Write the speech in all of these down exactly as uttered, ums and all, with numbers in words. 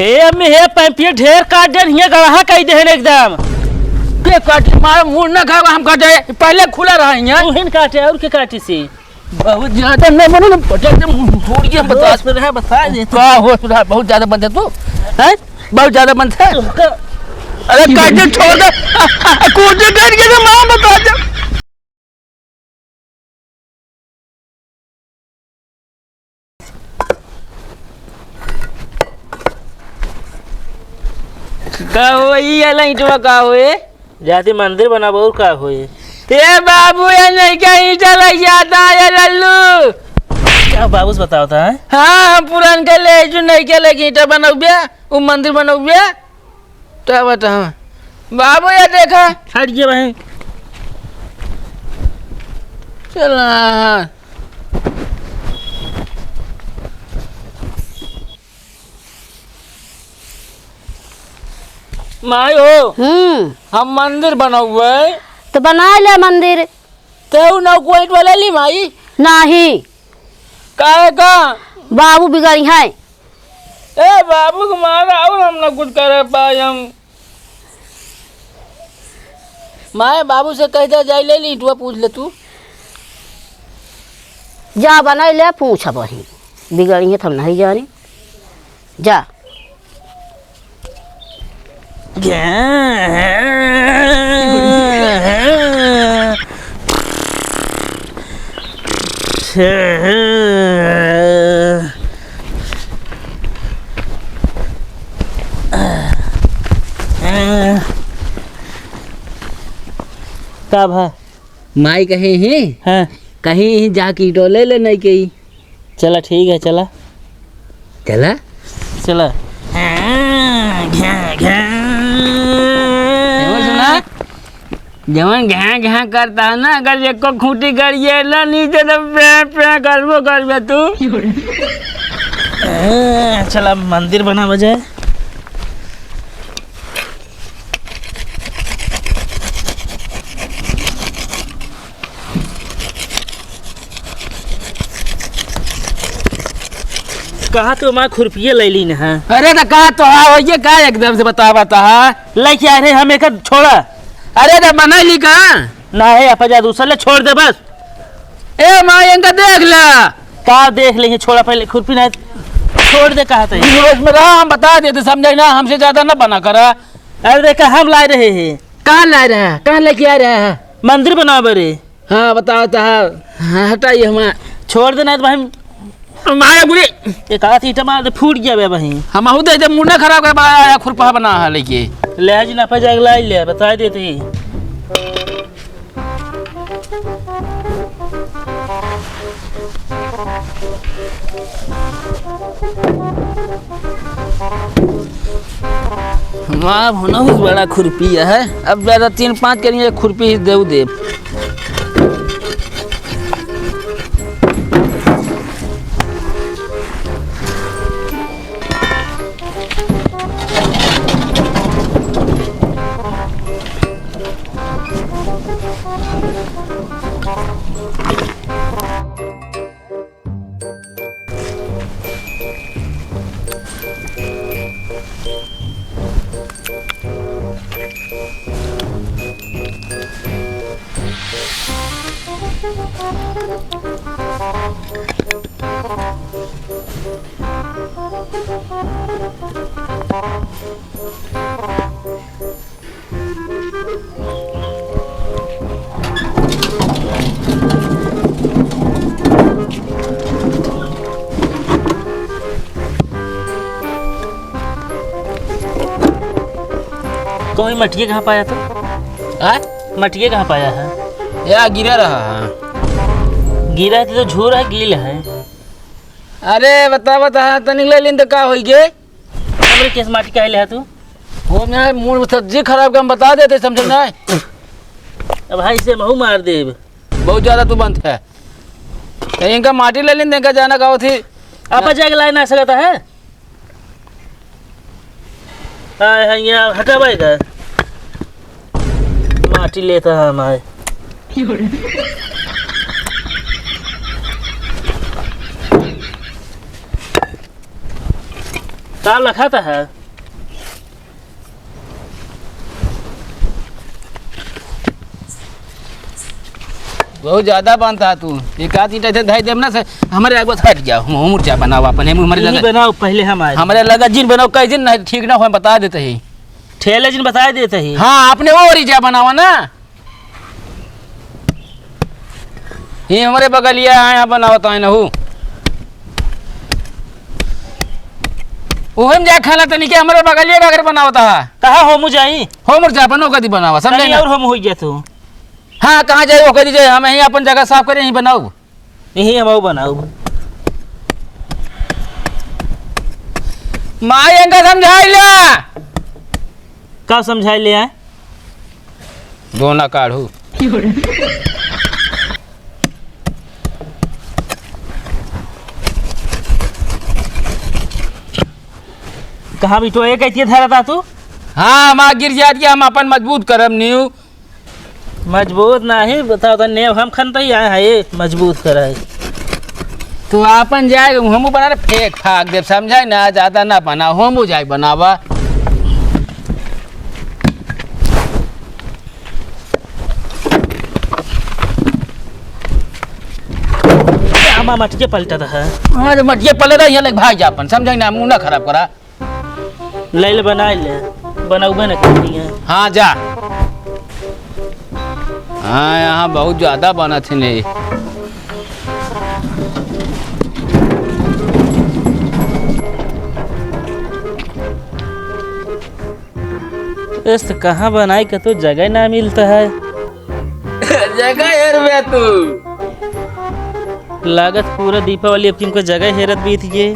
ए अम्मी, हे पैंपिया ढेर काट दे, हियाँ गड़हा कइ देहन एकदम। के काटे? मार मुड़ ना खावा, हम काटे। पहले खुला रहा हियाँ। तू हिन काटे, और के काटे से? बहुत ज्यादा नहीं, मने ना पटक दे, मुड़ फोड़ के बता। होश में रहा, बता दे। का होश में रहा? बहुत ज्यादा बनते तू, हैं? बहुत ज्यादा बनते। अरे काटे, छोड़ दे। कूटे करके तो माँ बता दे। का होई, ये लाइटवा का होए? जाति मंदिर बनाबो, और का होई? ए बाबू, ये नइका ईंटा लग जाता, ये लल्लू। का बाबू से बतावता है? हाँ, हम पुरान के ले जो नइका लग ईंटा बनौबे, उ मंदिर बनौबे। का बतावा? बाबू, ये देखा। हट गया भाई। चला। माई हो, हम्म। हम मंदिर बनौबे। तो बनाइ ले मंदिर। तेहू नौ कोइट वाला ली माई? नाही। काहे का? बाबू बिगड़ी हैं। ए, बाबू के मारा और हम ना कुछ करे पाए हम। माए, बाबू से कह दे, जाई ले ली, ईंटवा पूछ ले तू। जा बनाई ले, पूछ अब वहीं। बिगड़ी है, हम नहीं जानी। जा। का भा? माई कहे ही? हाँ। कहीं ही जाके ईंटो ले ले नहीं कही। चला, ठीक है, चला। चला? चला। जवन सुना, जवन घ्या घ्या करता है ना, अगर एको खूंटी गड़िए ना नीचे तो प्यां प्यां करबो करबे तू। चला, मंदिर बनावा जाए। कहा तो माँ खुरपिए ले ली ना। अरे तो कहा तो हाँ, ये का एकदम से बता, बता, हाँ? लेके आ रहे हम एक छोड़ा। अरे तो बना ली का? ना है, आप जा दूसरा ले छोड़ दे बस। ए माँ, इनका देख ला। का देख ले, छोड़ा पहले खुरपी ना। छोड़ दे, कहा थे। रोज में रहा, हम बता देते, समझे ना, हमसे ज्यादा ना बना करा। अरे देखा, हम लाए रहे हैं। कहाँ लाए रहे हैं? कहाँ लेके आ रहे हैं? मंदिर बनावे रे। हाँ, बताओ तो। हाँ, हटाइए हमारा। छोड़ देना तो भाई। मारा गुरी। एक आध ईंटा मार दे, फूट गया बे भाई। हम आहू दे दे, मुंडा खराब कर बा, आया खुरपा बना है लेके। ले आज ना पे जाके लाई ले, बता देते ही। वाह, बहुत बड़ा खुरपी है। अब ज्यादा तीन पाँच करिए, खुरपी ही देव देव। कोई मटिया कहाँ पाया था? आ? मटिया कहाँ पाया है? या गिरा रहा है। गिरा है तो झूर है, गील है। अरे बता, बता, तनिक ले लिन तो का होई गे? हमरे केस माटी काहे ले तू? हो ना, मूड सज्जी खराब के हम बता देते, समझे ना? अब भाई से महू मार देब। बहुत ज्यादा तू बनत है। तो इनका माटी ले लें, इनका जाना का होती। आप जाके लाए ना सकता है? आए हैं यहाँ हटावे का। माटी लेता है हमारे। का लखत है? बहुत ज्यादा बनता है तू। एक आध ईंटा इधर धर देम ना से, हमरे आगे हट जाओ, हम, हम ऊंचा बनाओ अपन, हम हमरे यही लगा, बनाओ, पहले हम आए। हमरे लगा जिन बनाओ, कई दिन नहीं ठीक ना हो, बता देते ही। ठेले जिन बता देते ही। हाँ, अपने वो ओरी जा बनावा ना। ये हमरे बगलिया है, यहाँ बनावत है नहू। ओहम जा खाना तनी के हमरे बगलिया बगल बनावत है। कहाँ होमू जाई? होमू जा बनो कदी बनावा, समझे तनी ना? और होमू होई जात हो। हाँ, कहाँ जाई वो कदी जाई, हम यहीं अपन जगह साफ करें, यहीं बनाऊ। यहीं हम बनाऊ। माई इनका समझाई ले। का समझाई ले आए? दोना काढ़ू। कहाँ बिटो, ये कैसे धरा था तू? हाँ, हम आ गिर जात के हम अपन मजबूत करब न्यू। मजबूत नाही, बताओ तो नेव हम खन तो ही आए हैं, ये मजबूत करा है। तू आपन जाए, हमू बना रे, फेंक फाक देब, समझाई ना, ज्यादा ना बना, हमू जाए बनावा। आमा मटके पलटा रहा। हाँ, जो मटके पलटा रहा, यहाँ लग भाग जा अपन, समझाई ना, मुंह ना खराब करा। ले ले, बनाई ले, बनौबे न करती हैं। हाँ, जा। हाँ, यहाँ बहुत ज्यादा बनत है नहीं। इस कहाँ बनाई का तो जगह ना मिलता है। जगह हेर बे तू। लागत पूरा दीपावली अब किनको जगह हेरत बीत गए।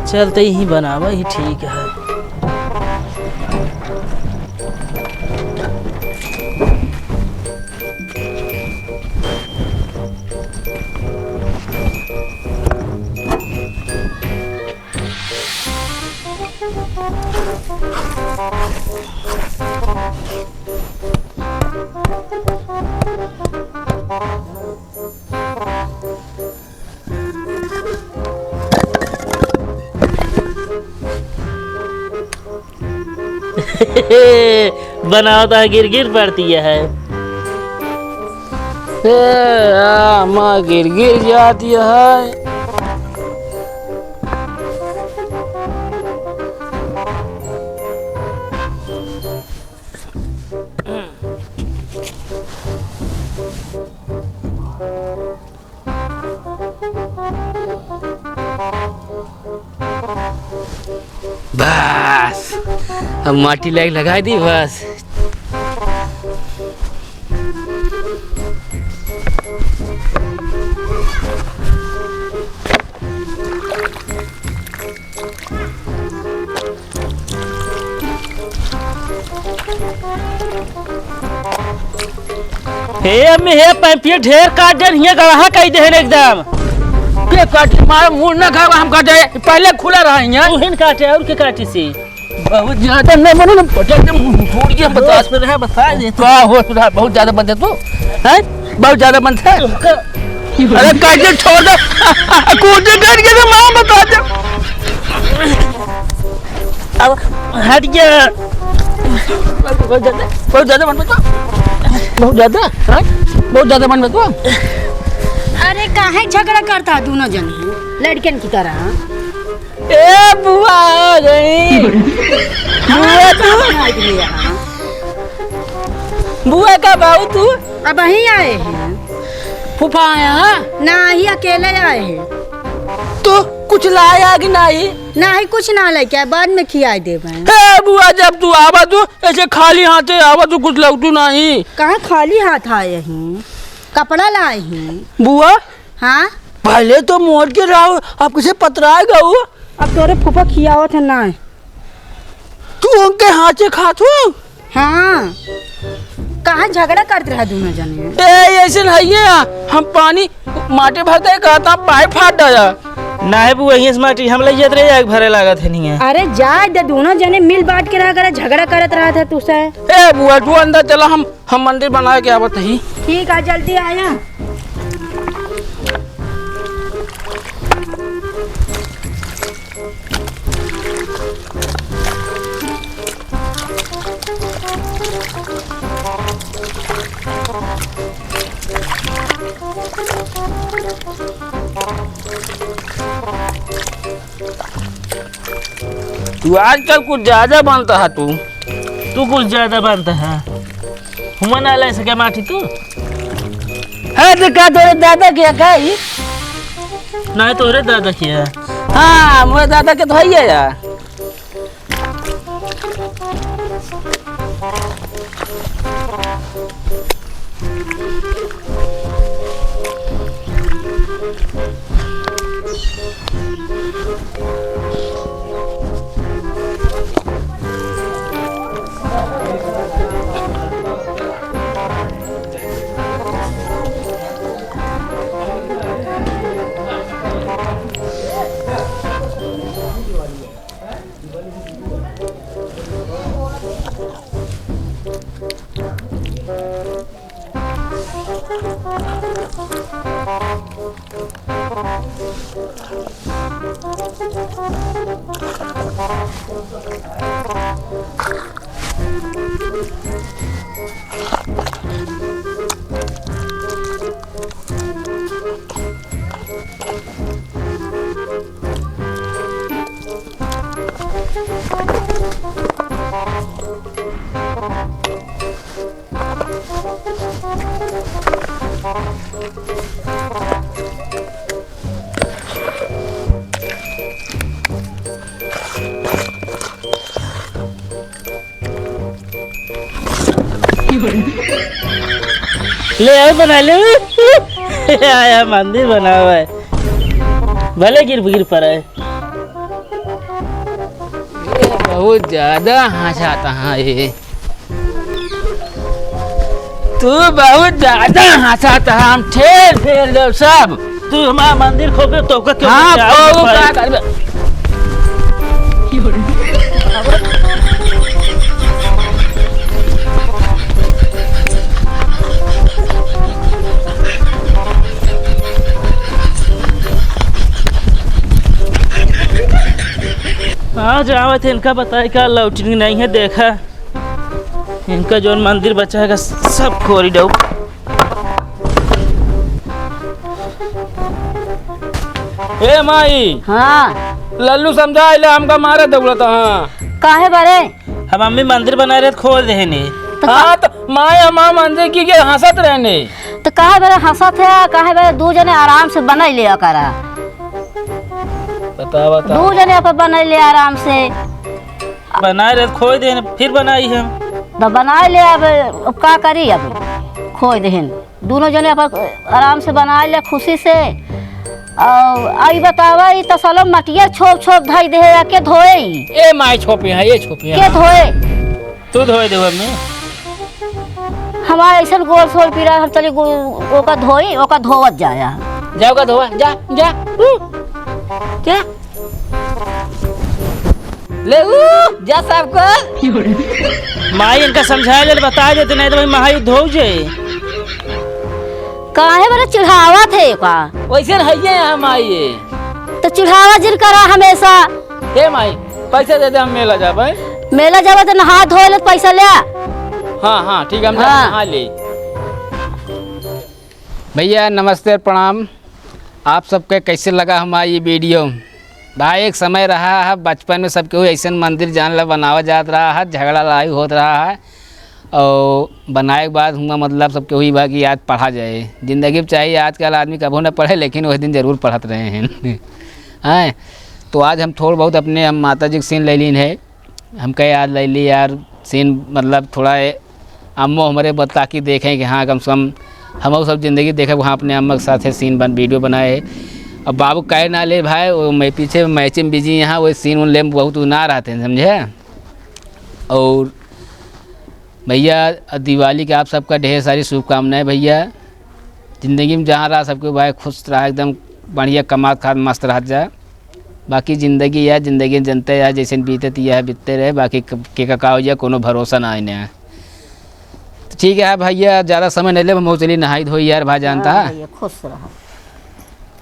चलते ही बनावा ही ठीक है। बनावत है, गिर गिर पड़ती है। ए, आ, माँ गिर गिर जाती है। बस, अब माटी लायक लगाई दी बस। हे अम्मी, हे पैंपिया ढेर काट देन, हियाँ गड़हा कई देहन एकदम। के काट मार मुंह ना खावा, हम काटे, पहले खुला रहा हियाँ। तू हिन काटे, और के काटी सी? बहुत ज्यादा नहीं बने ना, पटक दे, मुंह फोड़ के बता। होश रहा, बता दे तू। का होश रहा? बहुत ज्यादा बनते तू, हैं? बहुत ज्यादा बनते। तुमका अरे काटे छोड़ दे। कूदे कर के तो माँ बता दे। अब हट गया। बहुत ज्यादा, बहुत ज्यादा मन में तो, बहुत ज्यादा, हाँ? बहुत ज्यादा मन में तो। अरे काहे झगड़ा करता है दोनों जने लड़कन की तरह? ए बुआ आ गई। बुआ तू? बुआ कब आऊ तू? अबहीं आए हैं। फूफा आया है? नाही, अकेले आए हैं। तो कुछ लाया कि नाही? नाही, कुछ ना लेके आए, बाद में खियाए देबे। ए बुआ, जब तू आवा तू ऐसे खाली हाथे आवा तू, कुछ लौटू नाही। कहाँ खाली हाथ आए हैं? कपड़ा लाए हैं। बुआ, हाँ? पहले तो मोट के रहो, अब कैसे पतराए गऊ? अब तोरे फूफा खियावत है ना। तू उनके हाथे खात हो? हाँ। कहाँ झगड़ा करत रहा दोनों जने? ए, ऐसे नहीं है, हम पानी माटी भरते कहता पाइप फाट गया। नाहे बुआ, यहीं से माटी हम ले जात रहे, आग भरे लागत है नहीं है। अरे जाए दे, दोनों जने मिल बांट के रहा करे, झगड़ा करत रहा था तुझसे। ए बुआ, तू अंदर चला, हम हम मंदिर बना के आवत ही। ठीक है, जल्दी आया। तू आजकल कुछ ज्यादा बनता है तू। तू कुछ ज्यादा बनता है। हुआ ना ले सके माटी तू। है तो का तोरे दादा के का ही? नहीं तोरे दादा के है। हाँ, मोरे दादा के तो है ही है यार। ले आओ, बना ले। आया, मंदिर बना हुआ है, भले गिर गिर पड़ा है। ये बहुत ज्यादा हंसाता है ये। तू बहुत ज्यादा हंसाता है, हम ठेल फेर देब सब। तू हमारा मंदिर खोबे तो का क्यों हाँ, बचाओ? खोबो का करबे? आज आवत है, इनका बताए का लौटनी नहीं है, देखा इनका जौन मंदिर बचा है सब खोरी डाउ। ए माई, हाँ। लल्लू समझा आइला, हमका मारे दौड़त, हाँ। काहे बारे? हम मम्मी मंदिर बनाए रहे, खोल देहनी। तो हाँ, का- तो माई हमार मंदिर की के हंसत रहने। तो काहे बारे हंसत है, काहे बारे दू जने आराम से बनाई ले करा। बता, बता। दू जने अपन बनाई ले आराम से। बनाए रहे, खोल देहनी, फिर बनाई हम। तो बनाई ले, अब, अब का करी, अब खोल देहनी। दोनों जने अपन आराम से बनाए ले खुशी से। और आई बतावा, ई तसलो मटिया छोप छोप धई दे है, के धोए ई? ए माई छोपी है, ये छोपी है। के धोए? तू धोए दे हमें। हमारे ऐसन गोल सोल पीड़ा, हम चली गो-, ओका धोई, ओका धोवत जाया। जा ओका धोवा, जा, जा। हम्म। क्या? ले ऊ, जा साफ कर। माई इनका समझाए ले, बताए देते, नहीं तो भाई महायुद्ध हो जाए। काहे बड़ा चिढ़ावत है का? वैसे है ये हम आई है। तो चिढ़ावा जिन करा हमेशा। ए माई, पैसा दे दे, हम मेला जाबे। मेला जाबे तो नहा धो ले, पैसा ले आ। हाँ, हाँ, ठीक है, हम जा हाँ। नहा ले। भैया नमस्ते और प्रणाम। आप सबके कैसे लगा हमारा ये video? भाई एक समय रहा है, बचपन में सबके हुए ऐसन मंदिर जान ला बनावा जात रहा है, झगड़ा लड़ाई होत रहा है, और बनाए के बाद हुआ मतलब सबके हुई बा कि आज पढ़ा जाए। जिंदगी में चाहे आजकल आदमी कबो ना पढ़े, लेकिन वह दिन जरूर पढ़त रहे हैं। हैं, तो आज हम थोड़ा बहुत अपने हम माता जी के scene ले लीन है। हमका याद लैली यार, scene मतलब थोड़ा ए, अम्मो हमरे बता के देखें कि हाँ, कम से कम हमहू सब जिंदगी देखे, वहाँ अपने अम्मा के साथ है scene बन, video बनाए है। अब बाबू कहे ना ले भाई, वो मैं पीछे matching busy यहाँ, वो scene उन ले में बहुत ना रहते हैं, समझे। और भैया, दिवाली के आप सबका ढेर सारी शुभकामनाएं भैया। जिंदगी में जहाँ रहा सबके भाई खुश रहा, एकदम बढ़िया कमात खात मस्त रहत जा। बाकी जिंदगी है, जिंदगी जनते है, जैसे बीते तो यह बीतते रहे, बाकी क-, के का, का हो जाए, कोनो भरोसा ना आने है। तो ठीक है भैया, ज़्यादा समय नहीं ले, हम चली नहाई धोई यार, भाई जानता हाँ है। भैया, खुश रहो।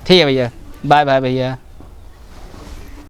ठीक है भैया, bye bye भैया।